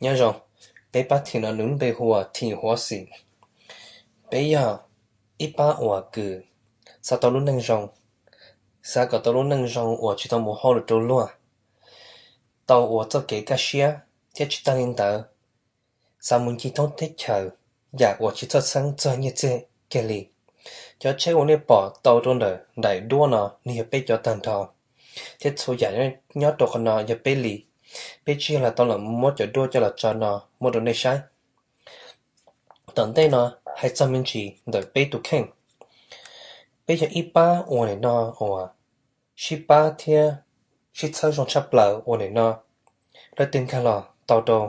Nyob zoo, peb pab thim no nws lub npe hu ua Thim Huab Xim. Peb yog ib pab uas kws xav tau lub neej zoo, xav kom tau lub neej zoo uas tsis tau mus hauj lwm rau luag, tau ua txoj kev kaj siab, thiab tsis tag li ntawd, xav mus ncig thoob teb chaws yam uas tsis txhawj txheeb txog nyiaj txiag kiag li. Cov tsheb uas nej pom tau rau ntawm daim duab no nws yog peb cov tag nrho, thiab txhua yam nyob rau qhov no yog peb li. Peb tsis yog los tau los muab cov duab coj los tso no muab rau nej saib. Tom ntej no hais txog me ntsis ntawm peb tus kheej. Peb yog ib pab uas nim no uas sib pab thiab sib txhawb zoo tshaj plaws uas nim no leej twg nkag los tau rau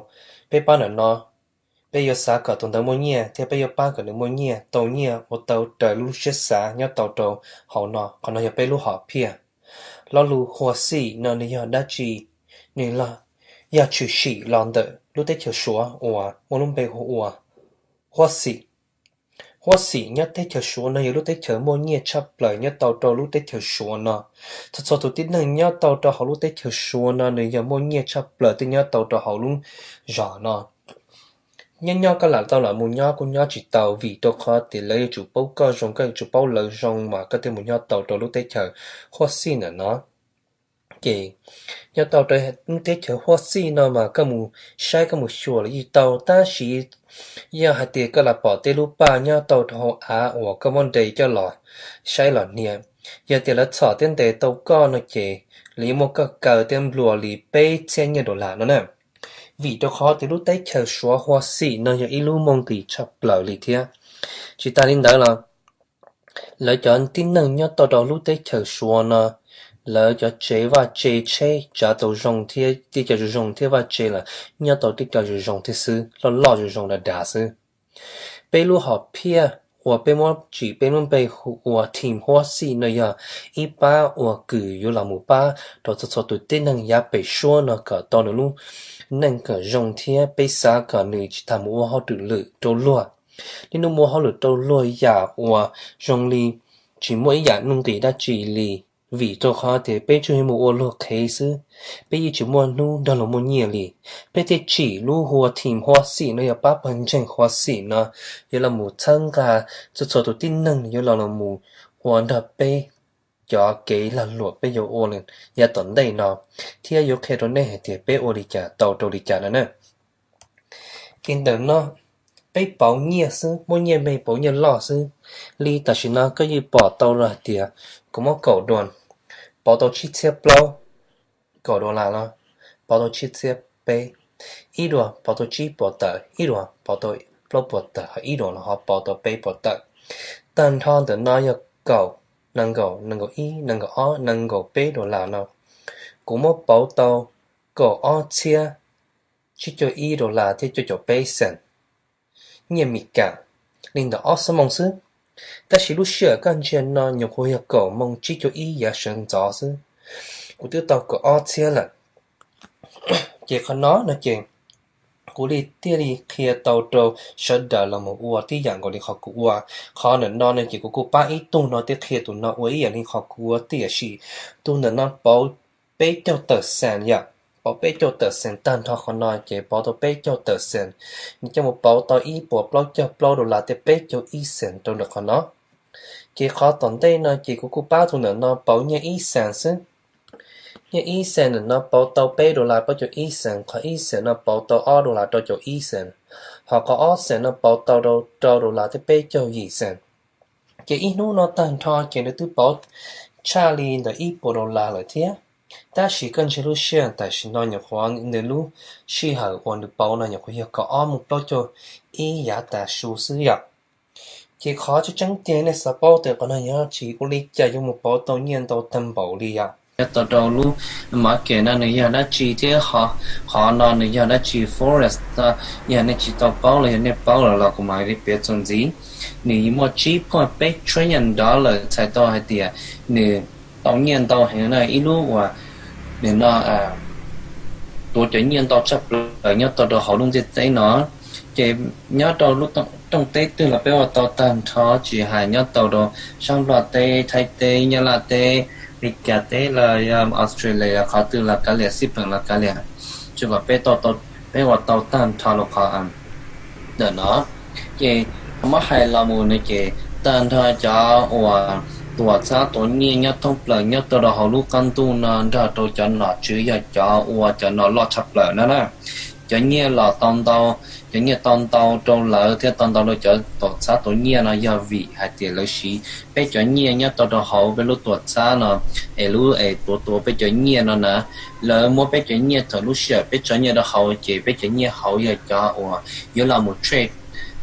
peb pab ntawm no, peb yuav xav kom tus ntawd muaj nyiaj thiab peb yuav pab kom nws muaj nyiaj, tau nyiaj ua tau raws lub siab xav nyob tau rau hauv no. Qhov no yog peb lub hom phiaj. Lo lus Huab Xim no nws yog dab tsi? Nws los yog tshwm sim los ntawm lub teb chaws Suav uas muaj lub npe hu ua Huab Xim. Huab Xim nyob teb chaws Suav no yog lub teb chaws muaj nyiaj tshaj plaws nyob tau rau lub teb chaws Suav no. Txhua txhua tus tib neeg nyob tau rau hauv lub teb chaws Suav no nws yog muaj nyiaj tshaj plaws twb nyob tau rau hauv lub zos no. Nyob nyob koj lam tau los mus nyob kuj nyob tsis tau vim rau qhov tias lawv yuav tsum paub koj zoo, koj yuav tsum paub lawv zoo mas koj thiaj mus nyob tau rau lub teb chaws Huab Xim ntawm no. Ces nyob tau rau lub teb chaws Huab Xim no mas koj mus saib koj mus xyuas los yeej tau, tab sis yog hais tias koj lam pom tej lub paj nyob tau rau hauv av uas koj muab nres coj los saib los hnia, yog tias lawv txhom thiab ntes tau koj no ces lawv yuav muab koj kaw thiab nplua li peb txhiab nyiaj dollar no na. Vim rau qhov tias lub teb chaws Suav Huab Xim no yog ib lub muaj nqis tshaj plaws li thiab. Tsis tas li ntawd los lawv cov tib neeg nyob tau rau lub teb chaws Suav no, lawv cov tsev vaj tse tsheb tsav tau zoo thiab tej co zoo zoo thiab vaj tse los nyob tau tej co zoo zoo thiab xwb, loj loj zoo zoo dav dav xwb. Peb lub hom phiaj uas peb muab tsim peb lub npe hu ua Thim Huab Xim no yog ib pab uas kws yuav los mus pab rau txhua txhua tus tib neeg yav pem suab no kom tau nws lub neej kom zoo thiab peb xav kom nws tsis tas mus ua hauj lwm rau luag. Niaj hnub mus ua hauj lwm rau luag yam uas zoo li tsis muaj ib yam nuj nqis dab tsi li, vim rau qhov tias peb tsuas yog mus ua luag qhev xwb, peb yeej tsis muaj hnub nrog luag muaj nyiaj li. Peb thiaj tsim lub hu ua Thim Huab Xim no yog pab pawg ntseeg Huab Xim no yuav los mus txhawb nqa txhua txhua tus tib neeg yuav los mus ua nrog peb cov kev lag luam peb yuav ua yav tom ntej no, thiab yuav qhia rau nej hais tias peb ua li cas tau rau li cas no na. Ces ntawm no peb pauv nyiaj xwb, muaj nyiaj me pauv nyiaj loj xwb. Li tam sim no koj yeej pom tau los hais tias kuv muab kaum dua pauv tau tsib txhiab plaub, kaum dollar los pauv tau tsib txhiab peb, ib dua pauv tau tsib puas tawm, ib dua pauv tau plaub puas tawm, ho ib dua los ho pauv tau peb puas tawm. Tag nrho ntawm no yog kaum, nees nkaum, nees nkaum ib, nees nkaum ob, nees nkaum peb dollar no, kuv muab pauv tau kaum ob txhiab tsib caug ib dollar thiab cuaj caum peb xees nyiaj Mis Kas li ntawm ob xuab moos xwb. Tab sis lub sij hawm koj ntsia no nyuam qhuav yog kaum moos tsib caug ib yav sawv ntxov xwb, kuv twb tau kaum ob txhiab lawm. Ces qhov no no ces kuv li thiaj li qhia tau rau sawv daws los mus ua tib yam nkaus li qhov kuv ua. Qhov ntawm no no ces kuv kuj pab ib tug no thiaj qhia tus no ua ib yam li qhov kuv ua, tiam sis tus ntawm no pauv peb caug tawm xees yom, pauv peb caug tawm xees. Tag nrho qhov no ces pauv tau peb caug tawm xees. Nws coj mus pauv tau ib puas plaub caug plaub dollar thiab peb caug ib xees rau ntawm qhov no. Ces qhov tom ntej no ces kuv kuj pab tus ntawm no pauv nyiaj ib xees xwb. Nyiaj ib xees ntawm no pauv tau peb dollar plaub caug ib xees, qhov ib xees no pauv tau ob dollar rau caum ib xees, ho qhov ob xees no pauv tau rau dollar thiab peb caug yim xees. Ces ib hnub no tag nrho ces nws twb pauv tshaj li ntawm ib puas dollar lawm thiab. Tab sis koj ntsia lub sij hawm tam sim no nyuam qhuav nws lub sij hawm uas nws pauv no nyuam qhuav yog kaum ob moos plaub caug ib yav tav su xwb yom. Ces qhov tseeb tseeb tiag nej xav paub tias qhov no yog dab tsi, ua li cas yuav mus pauv tau nyiaj ntau tag npaum li yom. Nyob tau rau lub market no nws yog dab tsi thiab qhov no nws yog dab tsi, forex, yog nej tsis tau paub los yog nej paub lawm los kuv mam li piav txuas ntxiv. Nws muaj tsib point peb trillion dollar, txhais tau hais tias nws tau nyiaj ntau heev na, ib lub uas nim no tuav cov nyiaj ntau tshaj plaws nyob tau rau hauv lub ntiaj teb no. Ces nyob rau lub rooj teb twg los peb ua tau tag nrho, tsis hais nyob tau rau sab Nplog teb, Thaib teb, Nyab Laj teb, Meskas teb los yog Australia los qhov twg los kav liam, xij peem los kav liam, tsuas kom peb tau tau peb ua tau tag nrho lub qhov ntawm no. Ces muab hais los mus no ces tag nrho cov uas tuam txhab tuam nyiaj nyob thoob plaws nyob rau rau hauv lub qab ntuj no nrog rau cov nom tswv yog cov ua cov nom loj tshaj plaws no na. Cov nyiaj los tau ntau, cov nyiaj tau ntau rau lawv thiab tau ntau rau cov tuam txhab tuam nyiaj no yog vim hais tias lawv siv peb cov nyiaj nyob tau rau hauv peb lub tuam txhab no es lub es tuav tuav peb cov nyiaj no na. Lawv muab peb cov nyiaj thaum lub sij hawm peb tso nyiaj rau hauv ces peb cov nyiaj hauv yog cov uas yuav los mus trade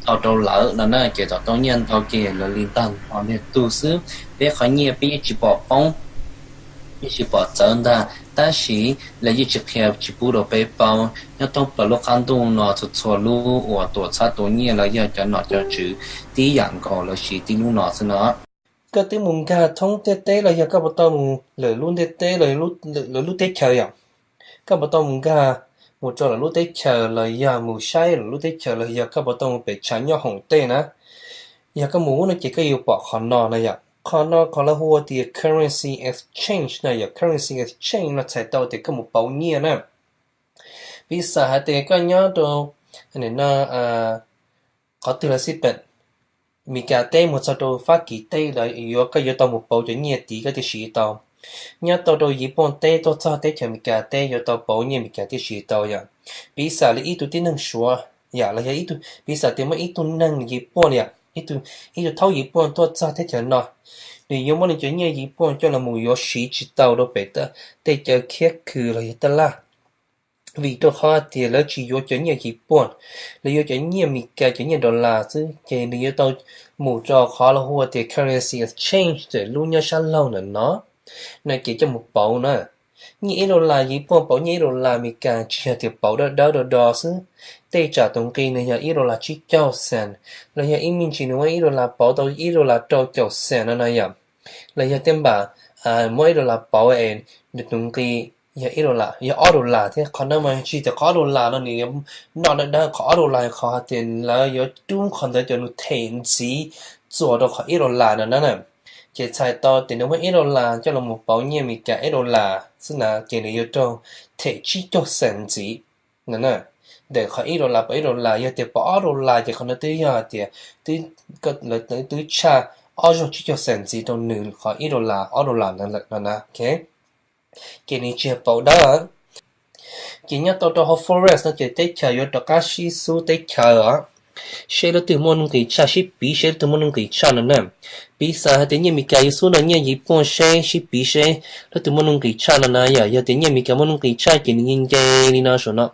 tau rau lawv no na, ces tau tau nyiaj ntau ces lawv li ntag nrho ntiag tug xwb. Peb qhov nyiaj peb yeej tsis pom poob, yeej tsis pom txawv ntag, tab sis lawv yeej tsis qhia tsis pub rau peb paub. Nyob thoob plaws lub qab ntuj no txhua txhua lub uas tuam txhab tuam nyiaj los yog cov nom cov tswv tib yam nkaus lawv siv tib lub no xwb no. Koj twb mus nkag thoob ntiaj teb los yog koj puas tau mus lwm lub ntiaj teb los lwm lub teb chaws yom? Koj puas tau mus nkag mus rau lwm lub teb chaws los yog mus saib lwm lub teb chaws los yog koj puas tau mus pem tshav nyob hoom tej na? Yog koj mus ub no ces koj yuav pom qhov no na yom. Qhov no qhov lawv hu ua tias currency exchange na yom. Currency exchange no txhais tau tias koj mus pauv nyiaj na. Piv xam hais tias koj nyob rau no, qhov twg los xij peem, Meskas teb mus txog rau Fab Kis teb los yuav koj yuav tau mus pauv cov nyiaj tid koj thiaj siv tau. Nyob tau rau Yiv Pooj teb tuaj txog teb chaws Meskas teb yuav tau pauv nyiaj Meskas thiaj siv tau yom. Piv xam li ib tug tib neeg Suav yom los yog ib tug, piv xam tias muaj ib tug neeg Yiv Pooj yom, ib tug thaub Yiv Pooj tuaj txog teb chaws no, nws yuav muab nws cov nyiaj Yiv Pooj coj los mus yuav siv tsis tau rau pem tej chaw khiab khw los yog taj laj. Vim rau qhov tias lawv tsis yuav cov nyiaj Yiv Pooj, lawv yuav cov nyiaj Meskas cov nyiaj dollar xwb, ces nws yuav tau mus rau qhov lawv hu ua tias currency exchange, lub nyob sab laug ntawm no, no ces coj mus pauv na. Nyiaj ib dollar Yiv Pooj pauv nyiaj ib dollar Meskas tsis yog tias pauv dawb dawb do do xwb. Tej tsam tus nqi nws yog ib dollar tsib caug cent, los yog ib me ntsis nws muab ib dollar pauv tau ib dollar rau caum cent no na yom. Los yog tej npam muab ib dollar pauv es nws tus nqi yog ib dollar, yog ob dollar thiab. Qhov no mas tsis tias qhov ob dollar no nws yuav noj dawb dawb, qhov ob dollar qhov hais tias lawv yuav rub qhov ntawd cov nws them ntxiv txuas rau qhov ib dollar no na. Ces txhais tau tias nws muab ib dollar coj los mus pauv nyiaj Meskas ib dollar xwb na, ces nws yuav raug them tsib caug cent ntxiv ntawm qhov ib dollar pauv ib dollar. Yog tias pauv ob dollar ces qhov no twb yog hais tias twb tshaj ob zaug tsib caug cent ntxiv rau nws qhov ib dollar ob dollar ntawd lawm no na. Ces nws tsis yog pauv dawb. Ces nyob tau rau hauv forex no ces teb chaws yuav rov qab sib xub teb chaws os, seb leej twg muaj nuj nqis tshaj, sib piv seb leej twg muaj nuj nqis tshaj no na. Piv xam hais tias nyiaj Meskas yuav xub rau nyiaj Yiv Pooj seb, sib piv seb leej twg muaj nuj nqis tshaj no na yom. Yog tias nyiaj Meskas muaj nuj nqis tshaj ces nws yeej nce li no saum no,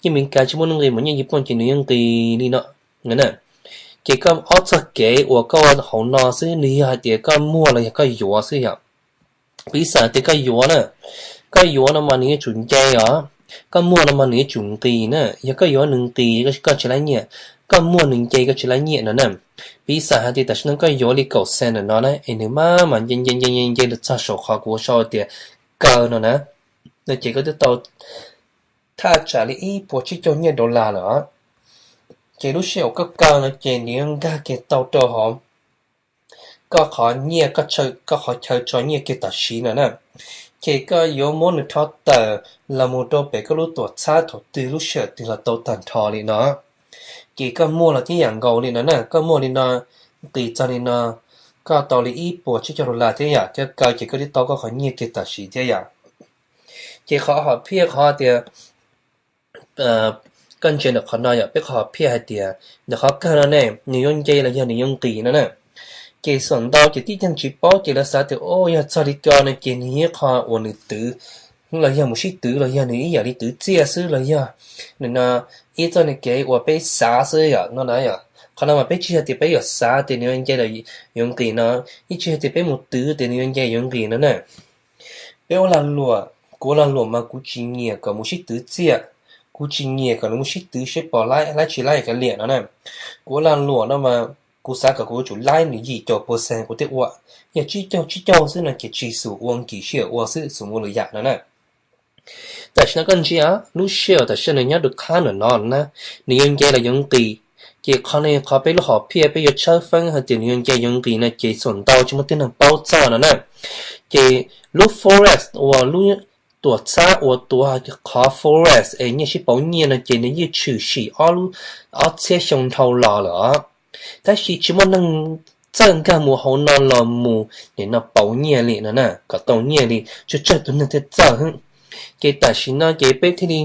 nyiaj Meskas tsis muaj nuj nqis mas nyiaj Yiv Pooj ces nws yeej nqis li no na. Ces koj ob txoj kev uas koj ua hauv no xwb, nws yog hais tias koj muag los yog koj yuav xwb yom. Piv xam tias koj yuav na, koj yuav no mas nws yuav tsum nce os, koj muag no mas nws yuav tsum nqis na. Yog koj yuav nws nqis koj tsis laib nyiaj, koj muag nws nce koj tsis laib nyiaj no na. Piv xam hais tias tam sim no koj yuav li kaum cent ntawm no na, es nws maj mam nce nce nce nce nce los txog saum qhov kuv sau tias kaw no na, no ces koj twb tau thaj tsam li ib puas tsib caug nyiaj dollar lawm os. Ces lub sij hawm koj kaw no ces nws yuav nkag kiag tau rau hauv koj qhov nyiaj, koj qhov chaw tso nyiaj kiag tam sim no na. Ces koj yuav muab nws rho tawm los mus rau pem koj lub tuam txhab thaum twg lub sij hawm twg los tau tag nrho li no. Ces koj muag los tib yam nkaus li no na, koj muag li no, nqis txog li no, koj tau li ib puas tsib caug dollar thiab yom, koj kaw ces koj twb tau koj qhov nyiaj kiag tam sim thiab yom. Ces qhov hom phiaj qhov tias koj ntsia ntawm qhov no yom, peb qhov hom phiaj hais tias ntawm qhov kawg no ne, nws yuav nce los yog nws yuav nqis no na. Ces xam ntau ces tib neeg tsis paub ces lawv xav tias o yog txog li ko no ces nws yog qhov uas nws twv, los yog mus sib twv los yog nws ib yam li twv txiaj xwb los yog nws no ib txoj nws kev uas peb xav xwb yom no na yom. Qhov no mas peb tsis yog tias peb yuav xav tias nws yuav nce los yuav nqis no, ib tsis yog tias peb mus twv tias nws yuav nce yuav nqis no na. Peb ua lag luam, kuv ua lag luam mas kuv tsis nyiam kom mus sib twv txiaj, kuv tsis nyiam kom nws mus sib twv seb pom laib tsis laib kav liam no na. Kuv ua lag luam no mas kuv xav kom kuv yuav tsum laib nws yim caum percent kuv thiaj ua. Yog tsib caug tsib caug xwb no ces tsis xum ua, nkim sij hawm ua xwb, xum ua lwm yam no na. Tam sim no koj ntsia lub sij hawm tam sim no nyob rau qhab ntawm no na, nws yuav nce los yuav nqis. Ces qhov no qhov peb lub hom phiaj peb yuav tshawb feeb hais tias nws yuav nce yuav nqis no ces xam ntau tsis muaj tib neeg paub txog no na. Ces lub forex uas lub tuam txhab uas tuav qhov forex es nyiaj sib pauv nyiaj no ces nws yeej tshwm sim ob lub, ob txhiab xyoo dhau los lawm os. Tab sis tsis muaj neeg txawj nkag mus hauv no los mus nim no pauv nyiaj li no na, kom tau nyiaj li tsawg tsawg tus neeg thiaj txawj. Ces tam sim no ces peb thiaj li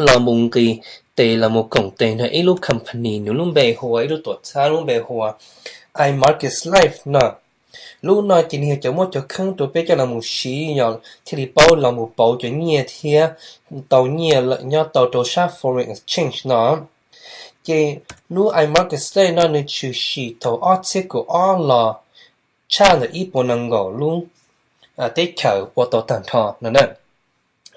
los mus nqis tes los mus koom tes nrog ib lub company, nws lub npe hu ua, ib lub tuam txhab lub npe hu ua iMarketsLive no. Lub no ces nws yog cov muab cov kheeb rau peb coj los mus siv, yog thiaj li paub los mus pauv cov nyiaj thiab tau nyiaj nyob tau rau sab foreign exchange no. Ces lub iMarketsLive no nws tshwm sim thaum ob txhiab kaum ob los tshaj ntawm ib puas nees nkaum lub teb chaws ua tau tag nrho no na.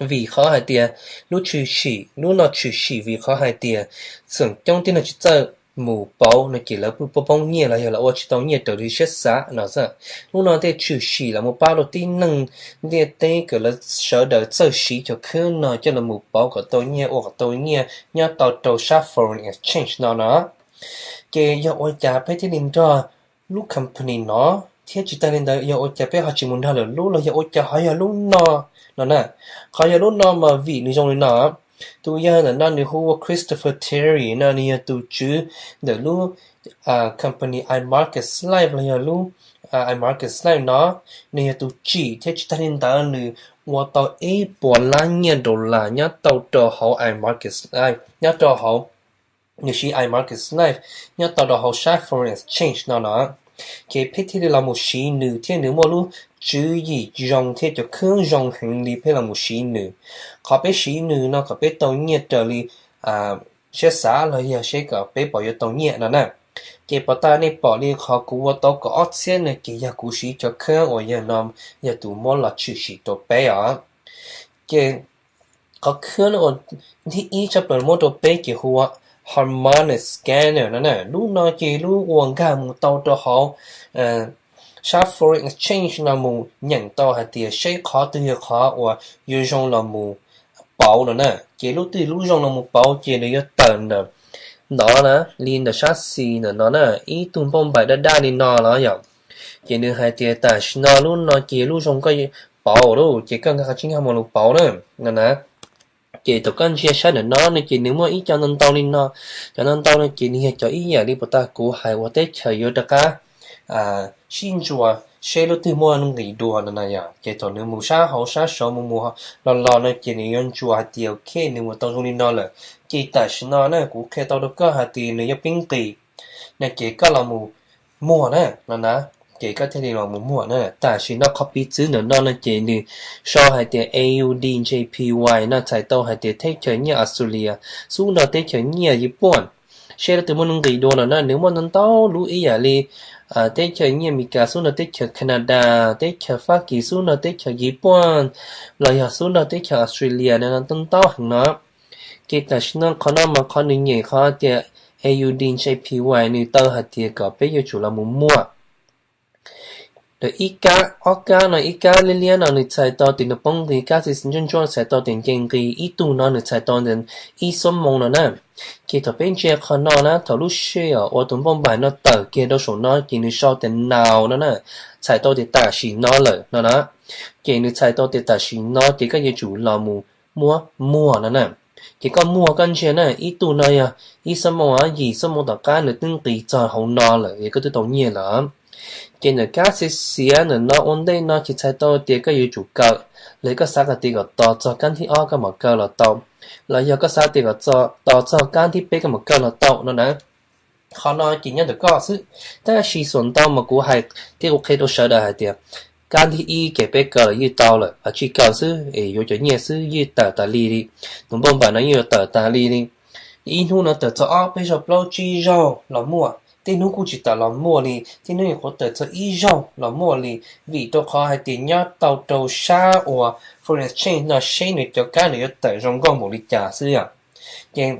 Vim qhov hais tias lub tshwm sim, lub no tshwm sim vim qhov hais tias txheem coob tib neeg tsis txawj mus pauv no ces lawv pheej poob nyiaj los yog lawv ua tsis tau nyiaj raws li siab xav no xwb. Lub no thiaj tshwm sim los mus pab rau tib neeg ntiaj teb kom lawv sawv daws txawj siv cov kheeb no coj los mus pauv kom tau nyiaj, ua kom tau nyiaj nyob tau rau sab foreign exchange no no. Ces yog ua cas peb thiaj li nrog lub company no, thiab tsis tas li ntawd yog ua cas peb ho tsis mus nrog lwm lub los yog ua cas ho yog lub no no na. Qhov yog lub no mas vim nws zoo li no. Tus yawg ntawm no nws hu ua Christopher Terry no, nws yog tus tswv ntawm lub company iMarketsLive los yog lub iMarketsLive no. Nws yog tus tsim thiab tsis tas li ntawd nws ua tau ib puas lab nyiaj dollar nyob tau rau hauv iMarketsLive, nyob rau hauv, nws siv iMarketsLive nyob tau rau hauv sab foreign exchange no no. Ces peb thiaj li los mus siv nws thiab nws muaj lub tswv yim zoo thiab cov kheeb zoo heev li peb los mus siv nws. Qhov peb siv nws no kom peb tau nyiaj raws li siab xav los yog seb kom peb puas yuav tau nyiaj no na. Ces puas tas nej pom li qhov kuv ua tau kaum ob txhiab no ces yog kuv siv cov kheeb uas yog no, yog tus muab los tshwm sim rau peb os. Ces qhov kheeb no uas thib ib tshaj plaws muab rau peb ces hu ua Harmonic Scanner no na. Lub no ces lub uas nkag mus tau rau hauv sab foreign exchange no mus nyeem tau hais tias seb qhov twg yog qhov uas yuav zoo los mus pauv no na. Ces lub twg lub zoo los mus pauv ces nws yuav tawm ntawm ntov na, li ntawm sab xis ntawm no na, ib tug npauj npaim daj daj li no los yog. Ces nws hais tias tam sim no lub no ces lub zoo koj pauv lauj, ces koj nkag qhov tsib nkag mus los pauv na, no na. Ces thaum koj ntsia saib ntawm no no ces nws muaj ib co ntau ntau li no. Cov ntau ntau no ces nws yog cov ib yam li puas tas kuv hais uas teb chaws yuav rov qab sib ntsuas seb lub twg muaj nqis dua no na yom. Ces thaum nws mus sab hauv sab saud mus mus los los no ces nws yuav ntsuas hais tias ok nws mus tau zoo li no lawm. Ces tam sim no na kuv qhia tau rau koj hais tias nws yuav pib nqis no ces koj los mus muag na no na. Ces koj thiaj li los mus muag na. Tam sim no qhov piv txwv ntawm no no ces nws sau hais tias A U D J P Y no txhais tau hais tias teb chaws nyiaj Australia xub nrog teb chaws nyiaj Yiv Puaj. Seb lub twg muaj nqis dua no na, nws muaj ntau ntau lub ib yam li teb chaws nyiaj Amelikas xub nrog teb chaws Canada, teb chaws Fab Kis xub nrog teb chaws Yiv Puaj, los yog xub nrog teb chaws Australia no ntau ntau heev no. Ces tam sim no qhov no mas qhov nws nyem qhov tias A U D J P Y nws tau hais tias kom peb yuav tsum los mus muag. Ib kab, ob kab no, ib kab liab liab no nws txhais tau tias nws poob nqis, kab xis xis ntsuab ntsuab txhais tau tias nce nqis, ib tug no nws txhais tau tias ib xuab moos no na. Ces thaum peb ntsia qhov no na, thaum lub sij hawm uas tus npauj npaim no tawm kiag rau saum no ces nws sau tias now no na, txhais tau tias tam sim no lawm no na. Ces nws txhais tau tias tam sim no ces koj yuav tsum los mus muab muag no na. Ces koj muag koj ntsia na, ib tug no yog ib xuab moos, yim xuab moos tom qab nws twb nqis txog hauv no lawm es koj twb tau nyiaj lawm. Ces ntawm kab xiav xiav ntawm no ua ntej no ces txhais tau tias koj yuav tsum kaw, los koj xav kom tias kom tos txog kab thib ob koj mam kaw los tau, los yog koj xav tias kom tos txog kab thib peb koj mam kaw los tau no na. Qhov no ces nyob ntawm koj xwb, tab sis xuam ntau mas kuv hais thiab kuv qhia rau sawv daws hais tias kab thib ib ces peb kaw los yeej tau lawm, tsis kaw xwb es yuav cov nyiaj xwb yeej tawm tas li li. Tus npauj npaim no yeej yuav tawm tas li li. Ib hnub no tawm txog ob peb zaug plaub tsib zaug los muaj, tej hnub kuj tsis tawm los muaj li, tej hnub nyuam qhuav tawm txog ib zaug los muaj li, vim rau qhov hais tias nyob tau rau sab uas foreign exchange no seb nws cov kab nws yuav tawm zoo nkauj npaum li cas xwb yom. Ces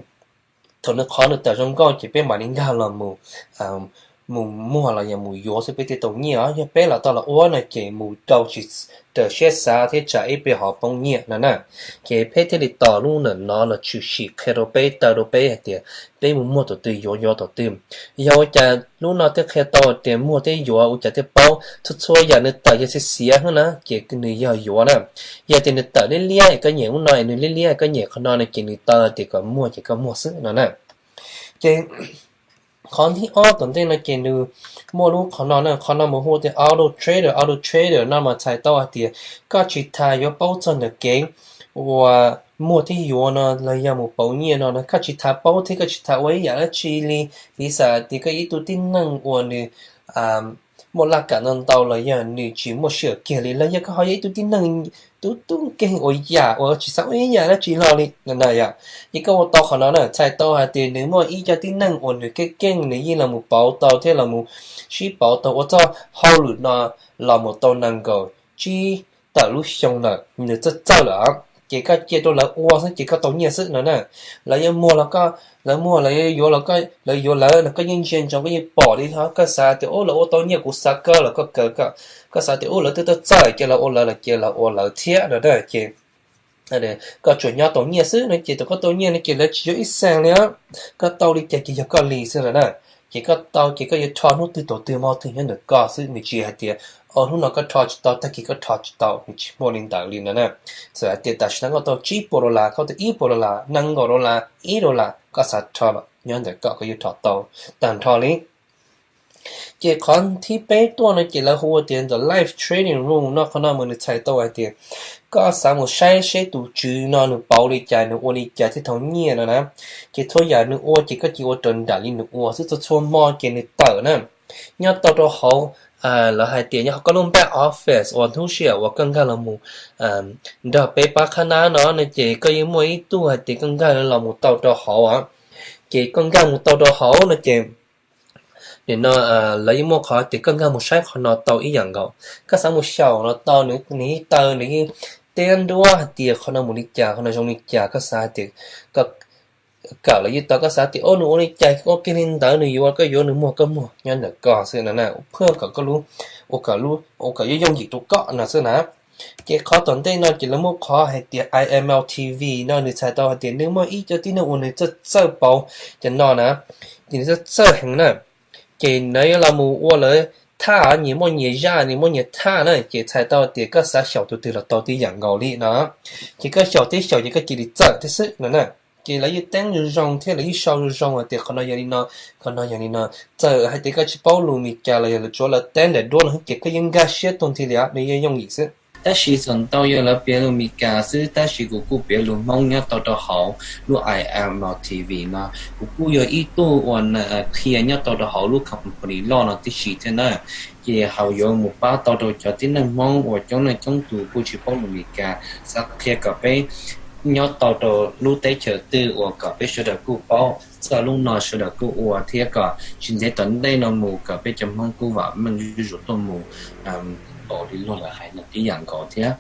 thaum nws qhov nws tawm zoo nkauj ces peb mam li nkag los mus mus muag los yog mus yuav xwb peb thiaj tau nyiaj os. Yog peb los tau los ua no ces mus rau tsis raws siab xav thiab tsam ib pliag ho poob nyiaj no na. Ces peb thiaj li tos lub ntawm no los tshwm sim qhia rau peb, taw rau peb hais tias peb mus muag thaum twg yuav yuav thaum twg. Yog ua cas lub no thiaj qhia tau tias muag thiab yuav ua cas thiaj paub, txhua txhua yam nws tawm yog xiav xiav xwb na ces nws yog yuav na. Yog tias nws tawm liab liab es koj nyem lub no es nws liab liab es koj nyem qhov no no ces nws taw tias kom muag ces koj muag xwb no na. Ces qhov thib ob tom ntej no ces nws muaj lub qhov no na, qhov no mus hu tias Auto Trader, Auto Trader no mas txhais tau hais tias koj tsis tas yuav paub txog ntawm kev uas muag thiab yuav no los yog mus pauv nyiaj no na, koj tsis tas paub thiab koj tsis tas ua ib yam dab tsi li. Piv xam tias koj yog ib tug tib neeg uas nws muaj laj kam ntau ntau los yog nws tsis muaj sij hawm kiag li los yog koj ho yog ib tug tib neeg tub tub nkeeg ua yam uas tsis xav ua ib yam dab tsi hlo li no na yom. Ces koj ua tau qhov no na txhais tau hais tias nws muaj ib co tib neeg uas nws keej keej nws yeej los mus pauv tau thiab los mus sib pauv tau ua txoj hauj lwm no los mus tau nees nkaum tsib tawm lub xyoo lawm nws txawj txawj lawm. Ces koj cia rau lawv ua xwb ces koj tau nyiaj xwb no na. Lawv yuav muag los koj, lawv muag lawv yuav los koj, lawv yuav lawv no koj yeej ntsia ntsoov koj yeej pom li hos koj xav tias ub lawv ua tau nyiaj kuv xav kawg los koj kawg koj, koj xav tias ub lawv twb txawj txawj ces lawv ua lawv los cia lawv ua lawv thiab no na. Ces koj tsuas nyob tau nyiaj xwb no ces thaum koj tau nyiaj no ces lawv tsis yuav ib xees li os. Koj tau li cas ces yog koj li xwb no na. Ces koj tau ces koj yuav rho hnub twg thaum twg hmo twg nyob ntawm koj xwb, nws tsis hais tias o hnub no koj rho tsis tau tag kis koj rho tsis tau, nws tsis muaj li ntawd li no na. Txawm hais tias tam sim no koj tau tsib puas dollar, koj tau ib puas dollar, nees nkaum dollar, ib dollar, koj xav rho los nyob ntawm koj, koj yuav rho tau tag nrho li. Ces qhov thib peb tuaj no ces lawv hu ua tias the live trading room no, qhov no mas nws txhais tau hais tias koj xav mus saib seb tus tswv no nws pauv li cas nws ua li cas thiaj tau nyiaj no na. Ces txhua yam nws ua ces koj cia ua raws nraim li nws ua xwb, txhua txhua hmo ces nws tawm na. Nyob tau rau hauv, lawv hais tias nyob hauv koj lub back office uas hnub sij hawm uas koj nkag los mus nrog peb pab qhab nab no no ces koj yeej muaj ib tug hais tias koj nkag los mus tau rau hauv. Ces koj nkag mus tau rau hauv no ces nim no lawv yeej muaj qhov tias koj nkag mus saib qhov no tau ib yam nkaus. Koj xav mus xyaum los tau, nws yeej taw nws yeej teb nruab hais tias qhov no mus li cas, qhov no zoo li cas, koj xav hais tias koj kawm los yeej tau, koj xav tias o nws ua li cas ua kiag li ntawd, nws yuav koj yuav, nws muag koj muag, nyob ntawm koj xwb no na. Phwj kom koj lub, ua kom lub, ua kom yooj yooj yim rau koj no xwb na. Ces qhov tom ntej no ces lawv muaj qhov hais tias I M L T V no, nws txhais tau hais tias nws muaj ib co tib neeg uas nws txawj txawj pauv cov no na, ces nws txawj txawj heev na. Ces nws yuav los mus ua lawv thaj, nyias muaj nyias zaj, nyias muaj nyias thaj na, ces txhais tau tias koj xav xyaum tus twg los tau tib yam nkaus li no. Ces koj xyaum thiab xyaum ces koj cia li txawj thiab xwb no na. Ces lawv yeej teeb zoo zoo thiab lawv yeej sau zoo zoo hais tias qhov no yog li no, qhov no yog li no. Txawm hais tias koj tsis paub lus Meskas los yog lawv tsuav lawv teeb daim duab no ces koj yeej nkag siab tuag nthi li, nws yeej yooj yim xwb. Tab sis txawm ntau yog lawv piav lus Meskas xwb, tab sis kuv kuj piav lus Hmoob nyob tau rau hauv lub I M L T V no. Kuv kuj yog ib tug uas qhia nyob tau rau hauv lub company loj no tib si thiab na. Ces hauv yuav mus pab tau rau cov tib neeg Hmoob uas coob leej coob tus kuj tsis paub lus Meskas, xav qhia kom peb nyob tau rau lub teb chaws twg uas kom peb sawv daws kuj paub txog lub no, sawv daws kuj ua thiab kom tsis ntev tom ntej no mus kom peb cov Hmoob kuj vam meej zuj zus tuaj mus npaum li luag lawv hais no tib yam nkaus thiab.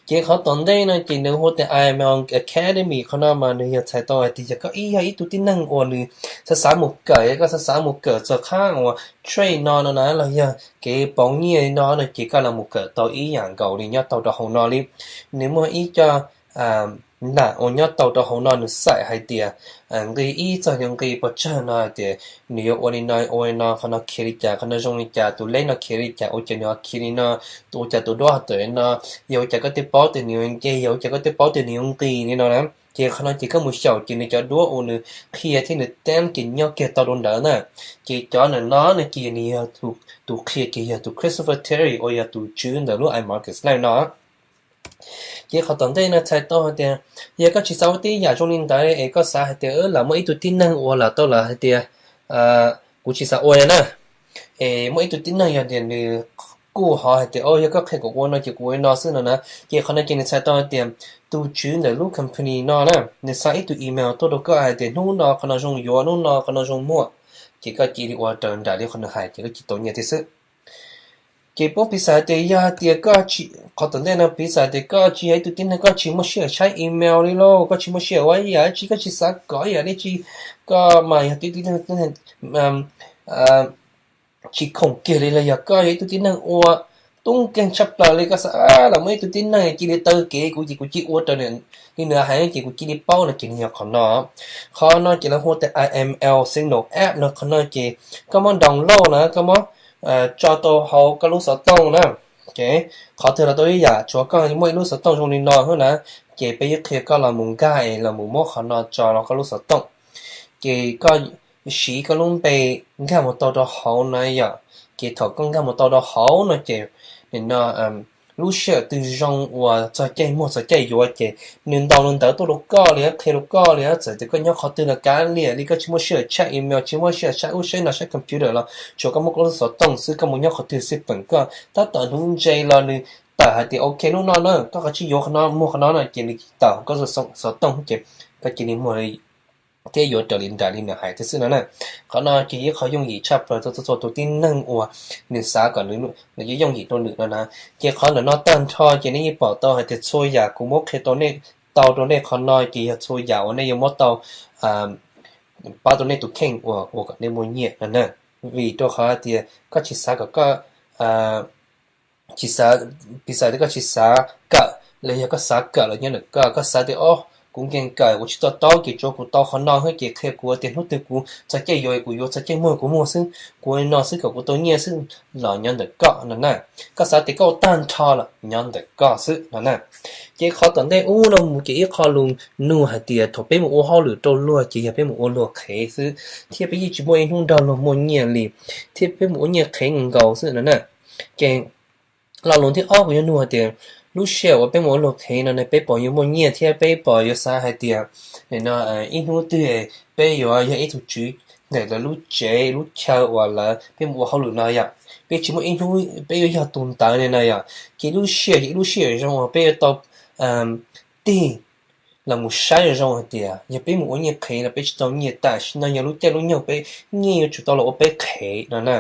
Ces qhov tom ntej no ces nws hu tias I M L Academy, qhov no mas nws yog txhais tau hais tias yog koj ib yog ib tug tib neeg uas nws xav xav mus kawm, koj xav xav mus kawm txog qhab uas trade no no na los yog kev pauv nyiaj no no ces koj los mus kawm tau ib yam nkaus li nyob tau rau hauv no li. Nws muaj ib co nam uas nyob tau rau hauv no nws xaim hais tias nqi ib txog nqi puas tsawg no hais tias nws yuav ua li no ua li no, qhov no khiav li cas, qhov no zoo li cas, tus leb no khiav li cas, ua cas nws ho khiav li no, ua cas tus duab ho tawm li no, yog ua cas koj thiaj paub tias nws yuav nce, yog ua cas koj thiaj paub tias nws yuav nqis li no na. Ces qhov no ces koj mus xyaum ces nws cov duab uas nws qhia thiab nws teeb ces nyob kiag tau rau ntawd na. Ces cov ntawm no no ces nws yog tus qhia ces yog tus Christopher Terry uas yog tus tswv ntawm lub iMarkets Live no. Ces qhov tom ntej no txhais tau hais tias yog koj tsis xav ua tej yam zoo li ntawd es koj xav hais tias lawv muaj ib tug tib neeg uas lam tau lawm hais tias kuv tsis xav ua li na, es muaj ib tug tib neeg yog tias nws kuj ho hais tias o yog koj qhia kuv ua no ces kuv ua li no xwb no na. Ces qhov no ces nws txhais tau hais tias tus tswv ntawm lub company no na nws xa ib tug email tuaj rau koj hais tias hnub no qhov no zoo yuav, hnub no qhov no zoo muag, ces koj cia li ua raws nraim li qhov nws hais ces koj cia li tau nyiaj thiab xwb. Ces puab piv xam hais tias yog hais tias koj tsis, qhov tom ntej no piv xam hais tias koj tsis yog ib tug tib neeg, koj tsis muaj sij hawm saib email li lauj, koj tsis muaj sij hawm ua ib yam dab tsi, koj tsis xav kov ib yam dab tsi, koj mas yog tib tib neeg tsis khoom kiag li los yog koj yog ib tug tib neeg ua tub nkeeg tshaj plaws li, koj xav los muaj ib tug tib neeg cia li taw kev kuv ces kuv cia li ua raws li nws hais ces kuv cia li paub no ces nws yog qhov no. Qhov no ces lawv hu tias I M L Signal app no, qhov no ces koj muab download na, koj muab tso tau hauv koj lub xov tooj na. Qhov twg los tau ib yam, tsuav koj muaj ib lub xov tooj zoo li no xwb na, ces peb yuav qhia koj los mus nkag es los mus muab qhov no tso rau koj lub xov tooj. Ces koj siv koj lub npe nkag mus tau rau hauv na yom. Ces thaum koj nkag mus tau rau hauv no ces nim no lub sij hawm twg zoo uas txog caij muag txog caij yuav ces nws ntaus nws ntawv tuaj rau koj li, qhia rau koj li. Txawm tias koj nyob qhov twg los kav liam li, koj tsis muaj sij hawm check email, tsis muaj sij hawm saib ub saib no saib computer los tsuav koj muab koj lub xov tooj xwb, koj mus nyob qhov twg xij peem koj tab tom hnub ntse los nws tawm hais tias ok lub no na koj kav tsij yuav qhov no muag qhov no no ces nws tawm koj xov tooj ces koj cia li muag thiab yuav raws li nram li nws hais thiab xwb no na. Qhov no ces yog ib qho yooj yim tshaj plaws rau txhua tus tib neeg uas nws xav kom nws yooj yim rau nws no na. Ces qhov ntawm no tag nrho ces nej yeej pom tau hais tias txhua yam kuv muab qhia tau rau nej qhov no ces yog txhua yam uas nej yuav muab tau pab rau nej tus kheej uas ua kom nej muaj nyiaj no na. Vim rau qhov tias koj tsis xav kom koj tsis xav, piv xam tias koj tsis xav kawm los yog koj xav kawm los nyob ntawm koj, koj xav tias o kuv nkees kawm kuv tsis to taub ces tsuav kuv tau qhov no xwb ces qhia kuv tias hnub twg kuv txog caij yuav kuv yuav, txog caij muag kuv muag xwb, kuv no xwb kom kuv tau nyiaj xwb los nyob ntawm koj no na. Koj xav tias koj ua tag nrho los nyob ntawm koj xwb no na. Ces qhov tom ntej ub no mus ces ib qho lus nug hais tias thaum peb mus ua hauj lwm rau luag ces yog peb mus ua luag qhev xwb thiab peb yeej tsis muaj ib hnub nrog luag muaj nyiaj li thiab peb mus ua nyiaj qhev nkaus xwb no na. Ces lo lus thib ob kuv yuav nug hais tias lub sij hawm uas peb mus ua luag qhev no ne peb puas yuav muaj nyiaj thiab peb puas yuav xav hais tias nim no ib hnub twg peb yuav yog ib tug tswv ntawm lawv lub tsev lub chaw uas lawv peb mus ua hauj lwm no yom, peb tsis muaj ib hnub peb yuav yog tus ntawd li no yom. Ces lub sij hawm ces ib lub sij hawm zoo uas peb yuav tau tig los mus saib zoo hais tias yog peb mus ua nyiaj qhev no peb tsis tau nyiaj tam sim no yog lub caij lub nyoog peb nyiaj yuav tsum tau los ua peb qhev no na.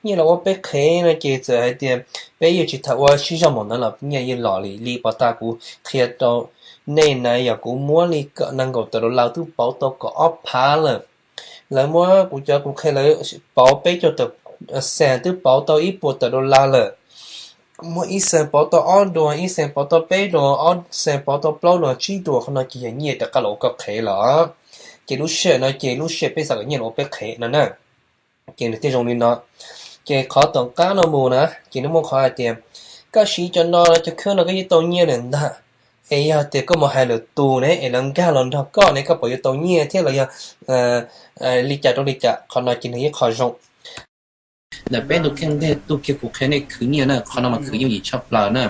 Nyiaj los ua peb qhev no ces txawm hais tias peb yuav tsis tham ua sib zog mus ntawd los nyiaj yeej los li li pas tas kuv qhia rau nej na yog kuv muab li nees nkaum tawm dollar twb pauv tau kaum ob phav lawm. Lawv muab kuv cov kuv qhia lawv pauv peb caug tawm xees twb pauv tau ib puas tawm dollar lawm. Muab ib xees pauv tau ob duas, ib xees pauv tau peb duas, ob xees pauv tau plaub duas tsib duas, qhov no ces yog nyiaj rov qab los ua koj qhev los. Ces lub sij hawm no ces lub sij hawm peb xav kom nyiaj los ua peb qhev no na. Ces nws thiaj zoo li no. Ces qhov tom qab no mus na ces nws muaj qhov hais tias koj siv cov no cov khab no koj yeej tau nyiaj lawm ntag. Es yog tias koj mus hais lwm tus ne es lawv nkag los nrog koj ne koj puas yuav tau nyiaj thiab los yog li cas rau li cas, qhov no ces nws ib qho zoo. Ntawm peb tus kheej ntej tug kiag kuv qhia nej khwv nyiaj na, qhov no mas khwv yooj yim tshaj plaws na.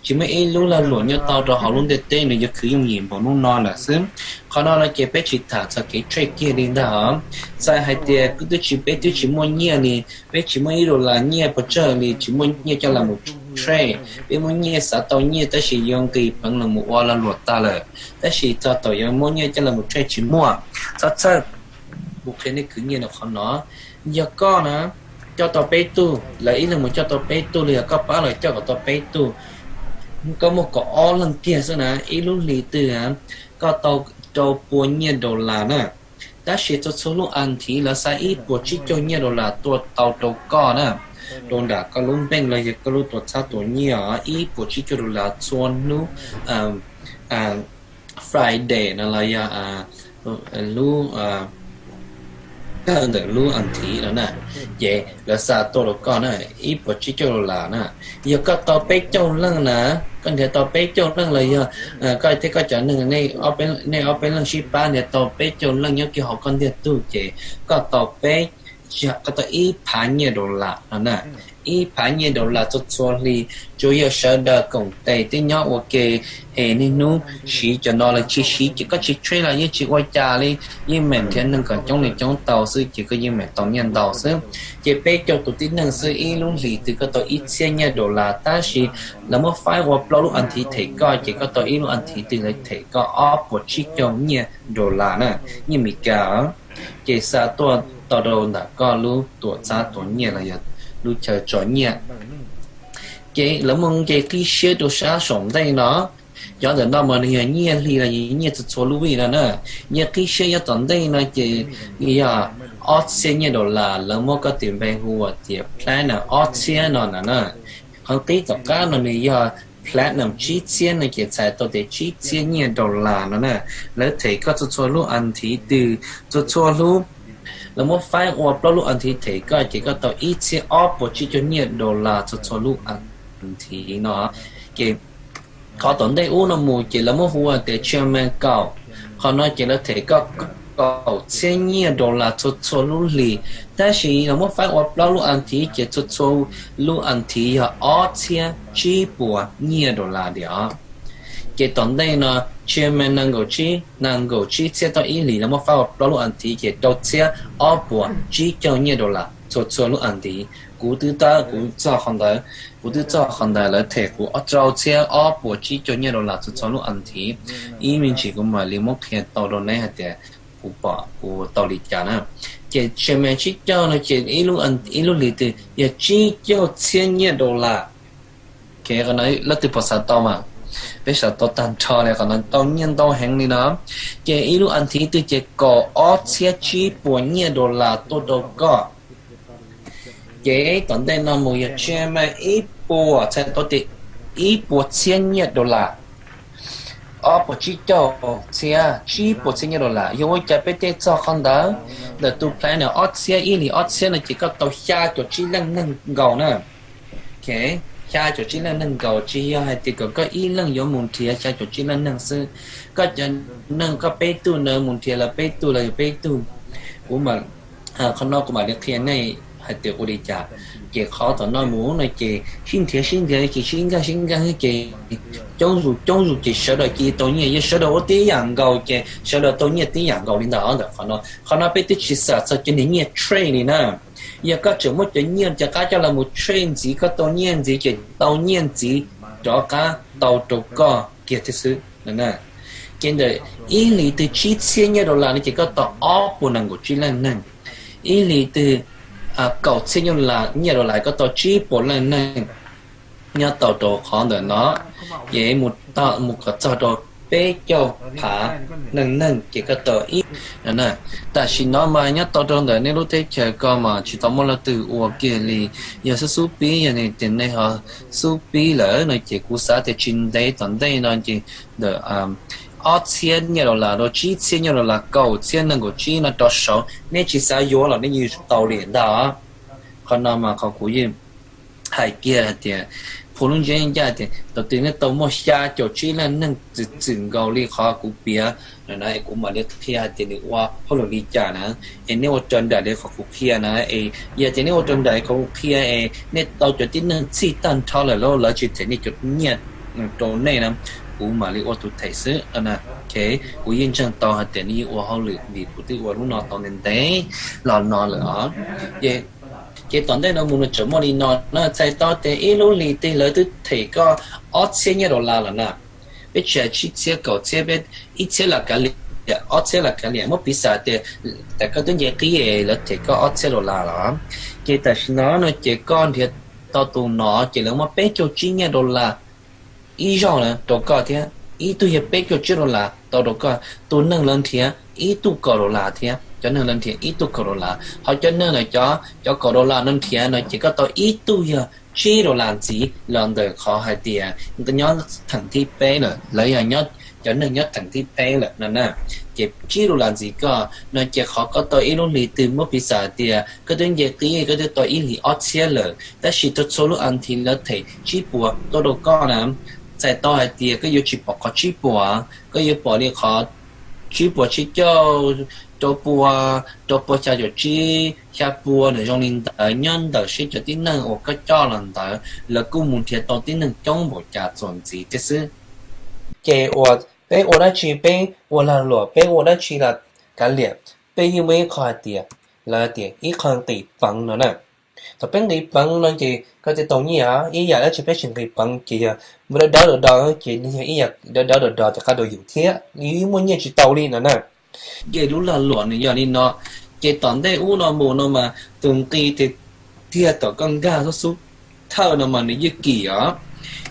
Tsis muaj ib lub lag luam nyob tau rau hauv lub ntiaj teb nws yuav khwv yooj yim npaum lub no lawm xwb. Qhov no no ces peb tsis tham txog kev trade kiag li ntag os. Txawm hais tias twb tsis, peb twb tsis muaj nyiaj li, peb tsis muaj ib dollar nyiaj pes tsawg li, tsis muaj nyiaj coj los mus trade, peb muaj nyiaj xav tau nyiaj tab sis yuav nqis peev los mus ua lag luam tag lawm, tab sis txog thaum yuav muaj nyiaj coj los mus trade tsis muaj. Txhob txhawj, kuv qhia nej khwv nyiaj no qhov no. Yog koj na coj tau peb tug, lawv ib leeg mus coj tau peb tug li, yog koj pab lawv coj kom tau peb tug, koj muaj kaum ob leeg kiag xwb na, ib lub hlis twg koj tau rau pua nyiaj dollar na. Tab sis txhua txhua lub as thiv lawv xa ib puas tsib caug nyiaj dollar tuaj tau rau koj na, rau nram koj lub npeej los yog koj lub tuam txhab tuam nyiaj os, ib puas tsib caug dollar txhua hnub Friday no los yog lub kawg ntawm lub as thiv no na. Ces lawv xa tuaj rau koj na, ib puas tsib caug dollar na. Yog koj tau peb caug leej na, koj nrhiav tau peb caug leej los yog koj thiab koj cov neeg, nej ob peb leej sib pab nrhiav tau peb caug leej nyob kiag hauv koj ntiag tug ces koj tau peb, koj tau ib phav nyiaj dollar no na. Ib phav nyiaj dollar txhua txhua hli, tsuas yog sawv daws koom tes twb nyob ua ke es niaj hnub siv cov no los tsis siv ces koj tsis trade los yeej tsis ua cas li, yeej meem nrhiav neeg kom coob li coob tau xwb ces koj yeej meem tau nyiaj ntau xwb. Ces peb caug tus tib neeg xwb ib lub hlis twg koj tau ib txhiab nyiaj dollar, tab sis lawv muab faib ua plaub lub as thiv them koj ces koj tau ib lub as thiv twg lawv them koj ob puas tsib caug nyiaj dollar na, nyiaj Meskas. Ces xa tuaj tau rau ntawm koj lub tuam txhab tuam nyiaj los yog lub chaw tso nyiaj. Ces lawv muaj nqe qib siab rau sab saum ntej no. Cov ntawm no mas nws yog nyiaj hli los yog nyiaj txhua txhua lub vij no na. Nyiaj qib siab nyob tom ntej no ces yog ob txhiab nyiaj dollar, lawv muab koj tus npe hu ua tias platinum ob txhiab no na. Qhov qib tom qab no nws yog platinum tsib txhiab no ces txhais tau tias tsib txhiab nyiaj dollar no na. Lawv them koj txhua txhua lub as thiv twg, txhua txhua lub, lawv muab faib ua plaub lub as thiv them koj ces koj tau ib txhiab ob puas tsib caug nyiaj dollar txhua txhua lub as thiv no. Ces qhov tom ntej ub no mus ces lawv muab hu ua tias chairman kaum. Qhov no ces lawv them koj kaum txhiab nyiaj dollar txhua txhua lub hlis, tab sis lawv muab faib ua plaub lub as thiv ces txhua txhua lub as thiv yog ob txhiab tsib puas nyiaj dollar tiag. Ces tom ntej no chairman nees nkaum tsib, nees nkaum tsib txhiab tau ib hlis, lawv muab faib ua plaub lub as thiv ces rau txhiab ob puas tsib caug nyiaj dollar txhua txhua lub as thiv. Kuv twb tab kuv txog qhov ntawd, kuv twb txog qhov ntawd lawv them kuv rau txhiab ob puas tsib caug nyiaj dollar txhua txhua lub as thiv. Ib me ntsis kuv mam li muab qhia tau rau neb hais tias kuv pom kuv tau li cas na. Ces chairman tsib caug no ces ib lub hlis twg yog tsib caug txhiab nyiaj dollar. Qhov no leej twg pom xav tau mas, peb xav tau tag nrho li, qhov no tau nyiaj ntau heev li no. Ces ib lub as thiv twg ces kaum ob txhiab tsib puas nyiaj dollar tuaj rau koj. Ces tom ntej no mus yog chairman ib puas, txhais tau tias ib puas txhiab nyiaj dollar, ob puas tsib caug txhiab, tsib puas txhiab nyiaj dollar. Yog ua cas peb thiaj txog qhov ntawd? Ntawm tus platinum ob txhiab, ib hlis ob txhiab no ces koj tau xya caum tsib leej neeg nkaus na. Xya caum tsib leej neeg nkaus, tsis yog hais tias kom koj ib leeg yuav mus nrhiav xya caum tsib leej neeg xwb. Koj cov neeg koj peb tug na, mus nrhiav lawv peb tug, lawv yuav peb tug. Kuv, qhov no kuv mam li qhia nej hais tias ua li cas. Ces qhov tom no mus no ces sib nrhiav sib nrhiav ces sib nkag sib nkag ces coob zus coob zus ces sawv daws cia li tau nyiaj, yog sawv daws ua tib yam nkaus ces sawv daws tau nyiaj tib yam nkaus li ntawd ntawm qhov no. Qhov no peb twb tsis xam txog cov niag nyiaj trade li na. Yog koj tseem muab cov nyiaj cov qab coj los mus trade ntxiv, koj tau nyiaj ntxiv ces tau nyiaj ntxiv rov qab tau rau koj kiag thiab xwb. Ces ntawm ib hlis twg tsib txhiab nyiaj dollar no ces koj tau ob puas nees nkaum tsib leej neeg. Ib hlis twg kaum txhiab nyiaj dollar, nyiaj dollar koj tau tsib puas leej neeg. Nyob tau rau qhov ntawm no ces mus kom txog rau peb caug phav leej neeg ces koj tau ib no na. Tam sim no mas nyob tau rau ntawm nej lub teb chaws ko mas tsis tau muaj leej twg ua kiag li. Yog xub xub pib, yog tias nej ho xub pib lawm no ces kuv xav tias tsis ntev tom ntej no ces ntawm ob txhiab nyiaj dollar rau tsib txhiab nyiaj dollar, kaum txhiab nees nkaum tsib no rau saud, nej tsis xav yuav los nej yeej yuav tau li ntag. Qhov no mas qhov kuv yeej hais kiag hais tias, phu lub ntsiab ncaj tias thaum twg nej tau muaj xya caum tsib leej neeg txwm txwm nkaus li qhov kuv piav no na, kuv mam li qhia hais tias nws ua hauj lwm li cas na, es nej ua raws nraim li qhov kuv qhia na. Es yog tias nej ua raws nraim li qhov kuv qhia es nej tau cov tib neeg txhij tag nrho lawm, lawv tsis them nej cov nyiaj rau nej na, kuv mam li ua tus them xwb. Kuv yeej ntseeg tau hais tias nej yeej ua hauj lwm vim kuv twb ua lub no tau ntev ntev los no lawm os. Ces tom ntej no mus nws tseem muaj li no na, txhais tau tias ib lub hlis twg lawv twb them koj ob txhiab nyiaj dollar lawm na. Peb tsis hais tsib txhiab kaum txhiab, peb ib txhiab las kav liam, ob txhiab las kav liam, muab piv xam tias koj twb nce qib es lawv them koj ob txhiab dollar los, ces tam sim no no ces koj nrhiav tau tus no ces lawv muab peb caug tsib nyiaj dollar ib zaug na rau koj thiab, ib tug yog peb caug tsib dollar tau rau koj. Tus neeg lawv nrhiav ib tug kaum dollar thiab, cov neeg lawv nrhiav ib tug kaum dollar, ho cov neeg na, cov kaum dollar no nrhiav no ces koj tau ib tug yog tsib dollar ntxiv los ntawm qhov hais tias nyob theem thib peb lawm, lawv yog cov neeg nyob theem thib peb lawm no na. Ces tsib dollar ntxiv koj no ces qhov koj tau ib lub hlis twg, muab piv xam tias koj twb nce qib koj twb tau ib hlis ob txhiab lawm, tab sis txhua txhua lub as thiv lawv them tsib puas tuaj rau koj na, txhais tau hais tias koj yuav tsis pom qhov tsib puas, koj yuav pom li qhov tsib puas tsib caug, rau puas, rau puas xya caum tsib, xya puas ntawm zoo li ntawd, nyob ntawm seb cov tib neeg uas koj coj los ntawd lawv kuj mus nrhiav tau tib neeg coob npaum cas txuas ntxiv thiab xwb. Ces uas peb ua dab tsi, peb ua lag luam, peb ua dab tsi los kav liam, peb yeej muaj ib qho hais tias, lawv tias ib qho nqis peev no na. Thaum peb nqis peev no ces koj thiaj tau nyiaj. Ib yam dab tsi peb tsis nqis peev ces yog muaj dawb dawb do do, ces yog ib yam dawb dawb do do ces qab rau yus thiab, yus yeej muaj nyiaj tsis tau li no na. Ces lub lag luam nws yog li no. Ces tom ntej ub no mus no mas tus nqi tiag tiag thaum koj nkag lub xub thawj no mas nws ywj kim os,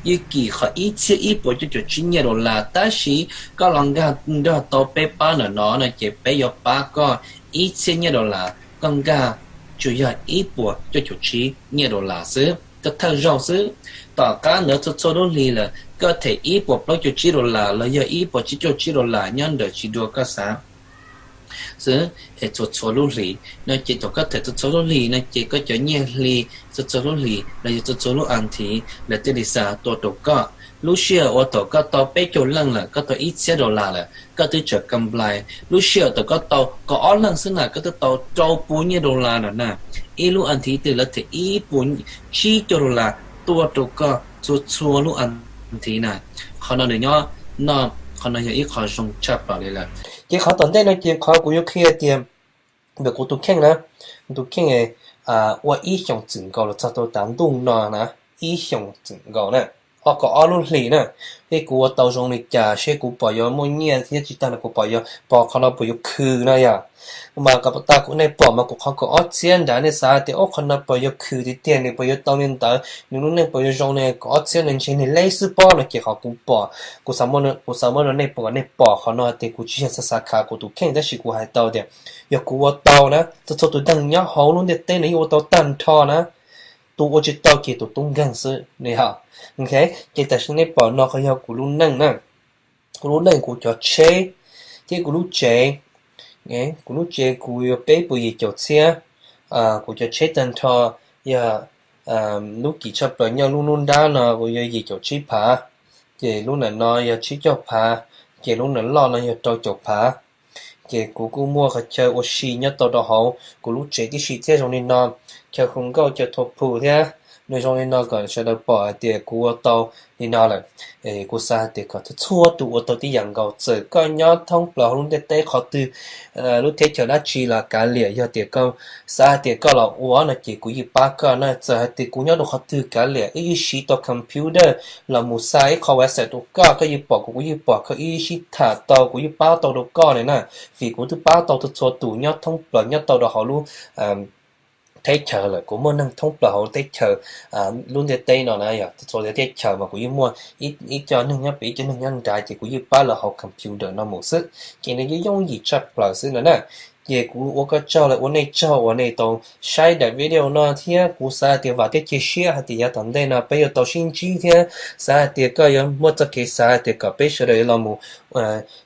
ywj kim qhov ib txhiab ib puas cuaj caum tsib nyiaj dollar, tab sis koj los nkag nrog tau peb pab ntawm no no ces peb yuav pab koj ib txhiab nyiaj dollar. koj nkag tsuas yog ib puas cuaj caum tsib nyiaj dollar xwb, koj thawj zaug xwb. Tom qab ntawd txhua txhua lub hlis lawm koj them ib puas plaub caug tsib dollar los yog ib puas tsib caug tsib dollar nyob ntawm tsis dua koj xav xwb. Es txhua txhua lub hlis no ces thaum koj them txhua txhua lub hlis no ces koj cov nyiaj hli txhua txhua lub hlis los yog txhua txhua lub as thiv lawv thiaj li xa tuaj rau koj. Lub sij hawm uas thaum koj tau peb caug leej lawm, koj tau ib txhiab dollar lawm, koj twb tseem kam nplais. Lub sij hawm thaum koj tau kaum ob leej xwb na, koj twb tau rau puas nyiaj dollar lawm na. Ib lub as thiv twg lawv them ib puas tsib caug dollar tuaj rau koj txhua txhua lub as thiv na. Qhov no nws nyob no, qhov no yog ib qho zoo tshaj plaws li lawm. Ces qhov tom ntej no ces qhov kuv yuav qhia tias ntawm kuv tus kheej na, kuv tus kheej ua ib xyoos txwm nkaus los txog rau tav ntuj no na, ib xyoos txwm nkaus na, ob kaum ob lub hlis na, es kuv ua tau zoo li cas seb kuv pom yuav muaj nyiaj thiab tsis tag no kuv pom yuav pom qhov no puas yuav khwv no yom. Mas kom tas kuv nej pom mas kuv qhov kaum ob txhiab nrad nej xav tias ub qhov no puas yuav khwv tiag tiag, nws puas yuav tau li ntawd, nws lub neej puas yuav zoo li kaum ob txhiab no ntshe nws leb xwb pob no ces qhov kuv pom, kuv xav muab, kuv xav muab rau nej pom kom nej pom qhov no tias kuv tsis yog xav xav khav kuv tus kheej tab sis kuv hais tau tias yog kuv ua tau na, txhua txhua tus neeg nyob hauv lub ntiaj teb no yeej ua tau tag nrho na. Tus ua tsis tau ces tus tub nkeeg xwb ne. Ces tam sim nej pom no qhov yog kuv lub neej na, kuv lub neej, kuv cov tsheb thiab kuv lub tsev. Kuv lub tsev kuv yuav peb puas yim caum txhiab. Kuv cov tsheb tag nrho yog lub kim tshaj plaws nyob lub nruab nrab no kuv yuav yim caum tsib phav, ces lub ntawm no yog tsib caug phav, ces lub ntawm loj no yog rau caum phav. Ces kuv kuj muaj qhov chaw ua si nyob tau rau hauv kuv lub tsev tib si thiab zoo li no, chaw hu nkauj, chaw thua phu thiab, nws zoo li no kom sawv daws pom hais tias kuv ua tau li no lawm. Kuv xav hais tias kom txhua tus ua tau tib yam nkaus, txawm koj nyob thoob plaws hauv lub ntiaj teb qhov twg, lub teb chaws dab tsi los kav liam, yog tias koj xav hais tias koj los ua no ces kuv yeej pab koj na. Txawm hais tias kuv nyob rau qhov twg kav liam, wb yeej siv tau computer los mus xa ib qho website rau koj, koj yeej pom kuv, kuv yeej pom koj, wb sib tham tau, kuv yeej pab tau rau koj li na. Vim kuv twb pab tau txhua txhua tus nyob thoob plaws nyob tau rau hauv lub teb chaws lawm, kuv muaj neeg thoob plaws hauv teb chaws lub ntiaj teb no na, yog txhua txhua teb chaws mas kuv yeej muaj ib co neeg nyob pem ib co neeg nyob nrad ces kuv yeej pab lawv hauv computer no mus xwb, ces nws yeej yooj yim tshaj plaws xwb no na. Ces kuv ua koj tsaug los ua nej tsaug uas nej tau saib daim video no thiab kuv xav hais tias vam thiab cia siab hais tias yav tom ntej no peb yuav tau sib ntsib thiab xav hais tias koj yuav muaj txoj kev xav hais tias kom peb sawv daws los mus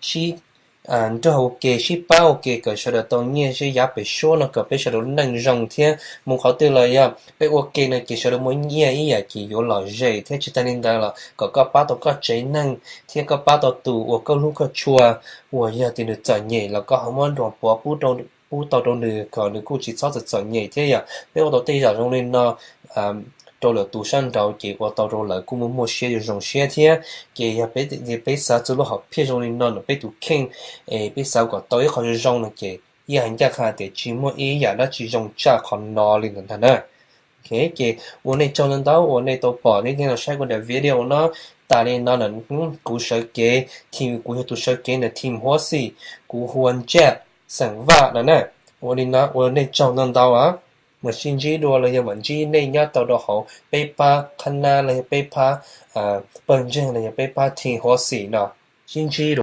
sib nrog ua ke, sib pab ua ke kom sawv daws tau nyiaj sib yav pem suab no kom peb sawv daws lub neej zoo thiab mus qhov twg los yog peb ua ke no ces sawv daws muaj nyiaj ib yam ces yuav lom zem thiab tsis tag li ntawd los kom koj pab tau koj tsev neeg thiab koj pab tau tus uas koj hlub koj tshua uas yog tias nws txom nyem los koj ho muab nruas puav pub tau rau nws kom nws kuj tsis txhob txom txom nyem thiab yom. Peb ua tau tej zam zoo li no rau lwm tus sab nraud ces ua tau rau lawv kuj muaj muaj siab yuav zoo siab thiab. Ces yog peb, peb xav txog lub hom phiaj zoo li no ntawm peb tus kheej es peb xav kom tau ib qho zoo zoo no ces yeej hais ncaj qha tias tsis muaj ib yam dab tsi zoo tshaj qhov no li ntawd ntag na. Ces ua nej tsaug ntau ntau uas nej tau pom thiab nej tau saib kuv daim video no. Tas li no ntawm kuv sawv kev, kuv yog tus sawv kev ntawm team Huab Xim, kuv hu ua Jack xeem Vaj no na. Ua li no ua nej tsaug ntau ntau os. Mam sib ntsib dua los yog mam ntsib nej nyob tau rau hauv peb phab qhab nab los yog peb phab pawg ntseeg los yog peb phab team Huab Xim no. Sib ntsib dua.